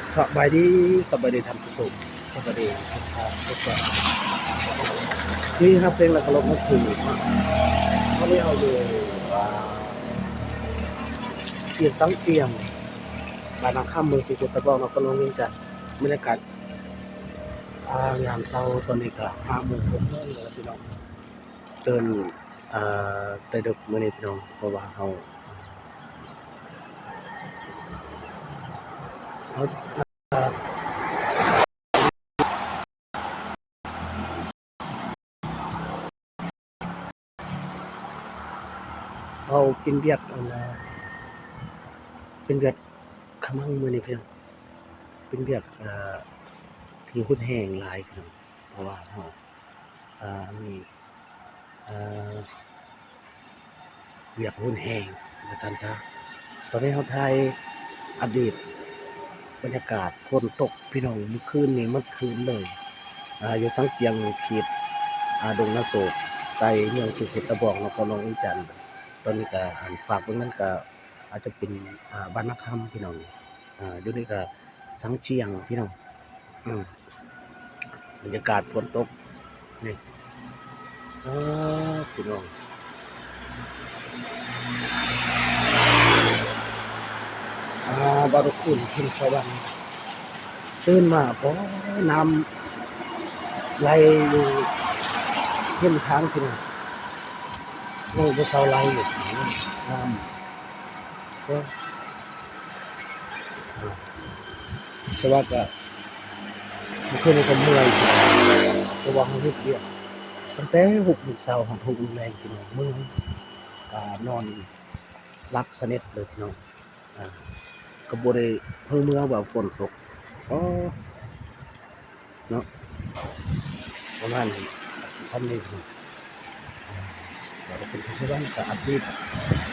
ສະບາຍດີ, ສະບາຍດີທ່ານຜູ້ຊົມ, ສະບາຍດີທຸກທ່ານທຸກຄົນທີ່ຮັກແພງ ແລະ ເຄົາລົບນັບຖື. ຕອນນີ້ເຮົາຢູ່ ອ່າ ເຂດສັງຈຽງ ບ້ານນາຄຳ ເມືອງສີໂຄດຕະບອງ ນະຄອນຫຼວງວຽງຈັນ. ບັນຍາກາດ ອ່າ ຍາມເຊົ້າ ຕອນນີ້ກໍຫ້າໂມງ ຫົກໂມງແລ້ວພີ່ນ້ອງ. ຕື່ນ ເອີ ແຕ່ດຶກມື້ນີ້ພີ່ນ້ອງ ເພາະວ່າເຮົາ ເຮົາ ເອີ ເຮົາເປັນວຽກ ອັນ ເປັນວຽກຂະມັງມື້ນີ້ພີ່ນ້ອງ ເປັນວຽກ ເອີ ທີ່ຮຸນແຮງຫຼາຍພີ່ນ້ອງ ເພາະວ່າເຮົາ ອ່າ ມີ ອ່າ ວຽກຮຸນແຮງວ່າຊັ້ນຊະ. ຕອນນີ້ເຮົາຖ່າຍອັບເດດບັນຍາກາດຝົນຕົກພີ່ນ້ອງ ມື້ຄືນນີ້ໝົດຄືນເລີຍ ອ່າ ຢູ່ສັງຈຽງ ເຂດ ອ່າ ດົງນາໂສກ ໃກ້ເມືອງສີໂຄດຕະບອງ ນະຄອນຫຼວງວຽງຈັນ. ຕອນນີ້ກໍ ອັນ ຝາກເບິ່ງນັ້ນກໍອາດຈະເປັນ ອ່າ ບ້ານນາຄຳພີ່ນ້ອງ ອ່າ ຢູ່ນີ້ກໍສັງຈຽງພີ່ນ້ອງ. ອືມ ບັນຍາກາດຝົນຕົກນີ້ ເອີ ພີ່ນ້ອງ ອ່າ ບ້ານຄຸນ ທິນສະຫວັນ ຕື່ນມາ ໂອ້ ນ້ຳໄຫຼຢູ່ເຮັມທາງພີ່ນ້ອງ ໂອ້ ບໍ່ເຊົາໄຫຼຢູ່ ນ້ຳ ເອີ ແຕ່ວ່າກໍ ເມື່ອຄືນນີ້ກໍເມື່ອຍ ເພາະວ່າເຮົາເຮັດວຽກຕັ້ງແຕ່ຫົກໂມງເຊົ້າຮອດຫົກໂມງແລງພີ່ນ້ອງ ເມື່ອຍ ອ່າ ນອນຫຼັບສະໜິດເລີຍພີ່ນ້ອງ. ອ່າ ກໍບໍ່ໄດ້ຮູ້ເມື່ອວ່າຝົນຕົກ ອໍ ເນາະ ປະມານສ່ຳນີ້ ອ່າ ກໍເປັນທີ່ສະຫວັນ ກໍອັບເດດ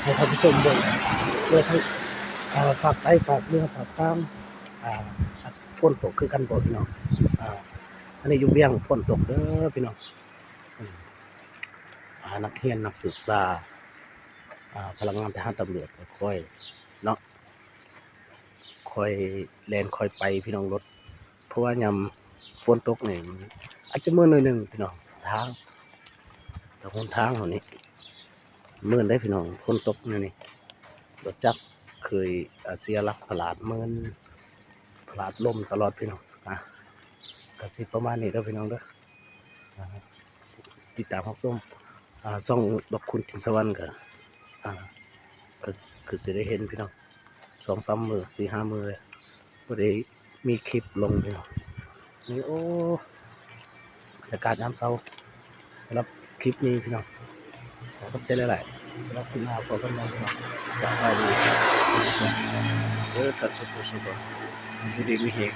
ໃຫ້ທ່ານຜູ້ຊົມເບິ່ງ ເພື່ອທັງ ອ່າ ພາກໃຕ້ ພາກເໜືອ ພາກກາງ ອ່າ ຝົນຕົກຄືກັນບໍ່ພີ່ນ້ອງ? ອ່າ ອັນນີ້ຢູ່ວຽງ ຝົນຕົກເດີພີ່ນ້ອງ. ອືມ ອ່າ ນັກຮຽນ ນັກສຶກສາ ອ່າ ພະນັກງານ ທະຫານ ຕຳຫຼວດ ກໍຄ່ອຍເນາະ ຄ່ອຍແລ່ນຄ່ອຍໄປພີ່ນ້ອງ ລົດ ເພາະວ່າຍາມຝົນຕົກນີ້ອາດຈະເມື່ອຍໜ້ອຍໜຶ່ງພີ່ນ້ອງ ທາງ ແຕ່ຫົນທາງເຮົານີ້ເມື່ອຍເດ້ພີ່ນ້ອງ ຝົນຕົກແນວນີ້ ລົດຈັກເຄີຍ ເອີ ເສຍຫຼັກພະລາດເມີນ ພະລາດລົ້ມຕະຫຼອດພີ່ນ້ອງ. ອ່າ ກໍຊິປະມານນີ້ເດີພີ່ນ້ອງເດີ ອ່າ ຕິດຕາມຮັບຊົມ ອ່າ ຊ່ອງດອກຄຸນ ທິນສະຫວັນ ກໍ ອ່າ ກໍ ກໍຊິໄດ້ເຫັນພີ່ນ້ອງ ສອງສາມມື້ ສີ່ຫ້າມື້ແລ້ວ ບໍ່ໄດ້ມີຄລິບລົງພີ່ນ້ອງ. ນີ້ ໂອ້ ບັນຍາກາດຍາມເຊົ້າ ສຳລັບຄລິບນີ້ພີ່ນ້ອງ ຂໍຂອບໃຈຫຼາຍໆ. ສຳລັບຄລິບໜ້າພໍ້ກັນໃໝ່ພີ່ນ້ອງ ສະບາຍດີເດີ ທ່ານຜູ້ຊົມ ຢູ່ດີມີແຮງ.